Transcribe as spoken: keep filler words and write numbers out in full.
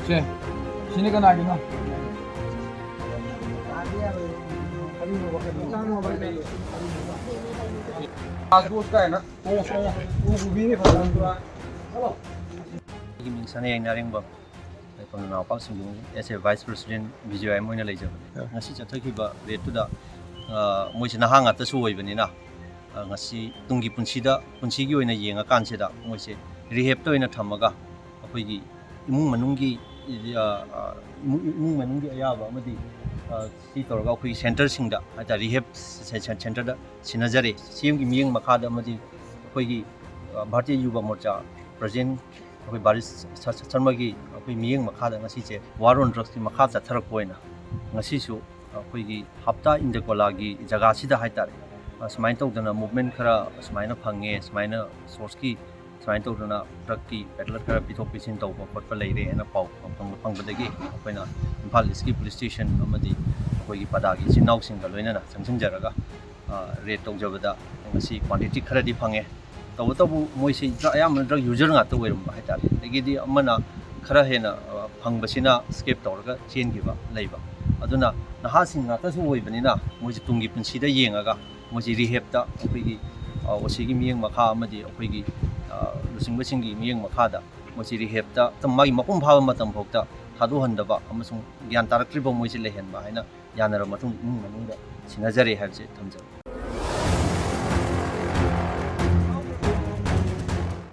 ꯁꯦ, ꯁꯤꯅ ꯀꯅꯥꯒꯤꯅꯣ? ꯑꯩꯒꯤ ꯃꯤꯡ ꯁꯅꯥꯌꯥꯏ ꯅꯥꯔꯤꯡꯕꯝ꯫ ꯂꯩꯐꯝ ꯅꯥꯎꯄꯥ ꯁꯤꯡꯖꯃꯩ, as a vice president B J Y M ꯑꯣꯏꯅ ꯂꯩꯖꯕꯅꯦ꯫ ꯑ꯫ ꯉꯁꯤ ꯆꯠꯊꯈꯤꯕ ꯔꯦꯠꯇꯨꯗ, ꯑ, ꯃꯣꯏꯁꯦ ꯅꯍꯥ ꯉꯥꯛꯇꯁꯨ ꯑꯣꯏꯕꯅꯤꯅ, ꯑ, ꯉꯁꯤ ꯇꯨꯡꯒꯤ ꯄꯨꯟꯁꯤꯗ, ꯄꯨꯟꯁꯤꯒꯤ ꯑꯣꯏꯅ ꯌꯦꯡꯉꯀꯥꯟꯁꯤꯗ ꯃꯣꯏꯁꯦ ꯔꯤꯍꯦꯞꯇ ꯑꯣꯏꯅ ꯊꯝꯃꯒ ꯑꯩꯈꯣꯏꯒꯤ ꯏꯃꯨꯡ ꯃꯅꯨꯡꯒꯤ, ꯑ, ꯑ, ꯏꯃꯨꯡ, ꯏꯃꯨꯡ ꯃꯅꯨꯡꯒꯤ ꯑꯌꯥꯕ ꯑꯃꯗꯤ, ꯑ, ꯁꯤ ꯇꯧꯔꯒ ꯑꯩꯈꯣꯏꯒꯤ ꯁꯦꯟꯇꯔꯁꯤꯡꯗ ꯍꯥꯏꯇꯥꯔꯦ, ꯔꯤꯍꯦꯞ ꯁꯦ-, ꯁꯦ-, ꯁꯦꯟꯇꯔꯗ ꯁꯤꯟꯅꯖꯔꯦ꯫ ꯁꯤ ꯑꯦꯝꯒꯤ ꯃꯤꯠꯌꯦꯡ ꯃꯈꯥꯗ ꯑꯃꯗꯤ ꯑꯩꯈꯣꯏꯒꯤ, ꯑ, ꯚꯥꯔꯇꯤꯌ ꯌꯨꯕ ꯃꯣꯔꯆꯥ ꯄ꯭ꯔꯁꯤꯗꯦꯟ ꯑꯩꯈꯣꯏ ꯕꯥꯔꯤꯁ ꯁ-, ꯁ-, ꯁꯔꯃꯒꯤ ꯑꯩꯈꯣꯏ ꯃꯤꯠꯌꯦꯡ ꯃꯈꯥꯗ ꯉꯁꯤꯁꯦ War on Drugsꯀꯤ ꯃꯈꯥ ꯆꯠꯊꯔꯛꯄ ꯑꯣꯏꯅ ꯉꯁꯤꯁꯨ ꯑꯩꯈꯣꯏꯒꯤ ꯍꯞꯇꯥ ꯏꯟꯗꯀꯣꯂꯥꯒꯤ ꯖꯒꯥꯁꯤꯗ ꯍꯥꯏꯇꯥꯔꯦ, ꯑ, ꯁꯨꯃꯥꯏꯅ ꯇꯧꯗꯅ movement ꯈꯔ ꯁꯨꯃꯥꯏꯅ ꯐꯪꯉꯦ, ꯁꯨꯃꯥꯏꯅ sourceꯀꯤ ꯁꯨꯃꯥꯏꯅ ꯇꯧꯗꯅ drugꯀꯤ peddler ꯈꯔ ꯄꯤꯊꯣꯛ ꯄꯤꯁꯤꯟ ꯇꯧꯕ ꯈꯣꯠꯄ ꯂꯩꯔꯦ ꯍꯥꯏꯅ ꯄꯥꯎ ꯐꯪ-, ꯐꯪꯕꯗꯒꯤ ꯑꯩꯈꯣꯏꯅ ꯏꯝꯐꯥꯜ Eastꯀꯤ police station ꯑꯃꯗꯤ ꯑꯩꯈꯣꯏꯒꯤ ꯄꯗꯥꯒꯤ ꯏꯆꯤꯟ ꯏꯅꯥꯎꯁꯤꯡꯒ ꯂꯣꯏꯅꯅ ꯆꯪꯁꯤꯟꯖꯔꯒ, ꯑ, raid ꯇꯧꯖꯕꯗ ꯉꯁꯤ quantity ꯈꯔꯗꯤ ꯐꯪꯉꯦ꯫ ꯇꯧꯕꯇꯕꯨ ꯃꯣꯏꯁꯤ drug, ꯑꯌꯥꯝꯕꯅ drug user ꯉꯥꯛꯇ ꯑꯣꯏꯔꯝꯕ ꯍꯥꯏꯇꯥꯔꯦ꯫ ꯑꯗꯒꯤꯗꯤ ꯑꯃꯅ ꯈꯔ ꯍꯦꯟꯅ, ꯑ, ꯐꯪꯕꯁꯤꯅ escape ꯇꯧꯔꯒ ꯆꯦꯟꯈꯤꯕ ꯂꯩꯕ꯫ ꯑꯗꯨꯅ ꯅꯍꯥꯁꯤꯡ ꯉꯥꯛꯇꯁꯨ ꯑꯣꯏꯕꯅꯤꯅ ꯃꯣꯏꯁꯤ ꯇꯨꯡꯒꯤ ꯄꯨꯟꯁꯤꯗ ꯌꯦꯡꯉꯒ ꯃꯣꯏꯁꯤ ꯔꯤꯍꯦꯞꯇ ꯑꯩꯈꯣꯏꯒꯤ, ꯑ, ꯑꯣ ꯁꯤꯒꯤ ꯃꯤꯠꯌꯦꯡ ꯃꯈꯥ ꯑꯃꯗꯤ ꯑꯩꯈꯣꯏꯒꯤ, ꯑ, ꯂꯨꯆꯤꯡꯕꯁꯤꯡꯒꯤ ꯃꯤꯠꯌꯦꯡ ꯃꯈꯥꯗ ꯃꯣꯏꯁꯤ ꯔꯤꯍꯦꯞꯇ ꯃꯥꯒꯤ ꯃꯄꯨꯡ ꯐꯥꯕ ꯃꯇꯝ ꯐꯥꯎꯗ ꯊꯥꯗꯣꯛꯍꯟꯗꯕ ꯑꯃꯁꯨꯡ ꯒ꯭ꯌꯥꯟ ꯇꯥꯔꯛꯇ꯭ꯔꯤꯕ ꯃꯣꯏꯁꯤ ꯂꯩꯍꯟꯕ ꯍꯥꯏꯅ ꯌꯥꯅꯔꯕ ꯃꯇꯨꯡ ꯏꯃꯨꯡ ꯃꯅꯨꯡꯗ ꯁꯤꯟꯅꯖꯔꯦ ꯍꯥꯏꯕꯁꯤ ꯊꯝꯖꯔꯦ꯫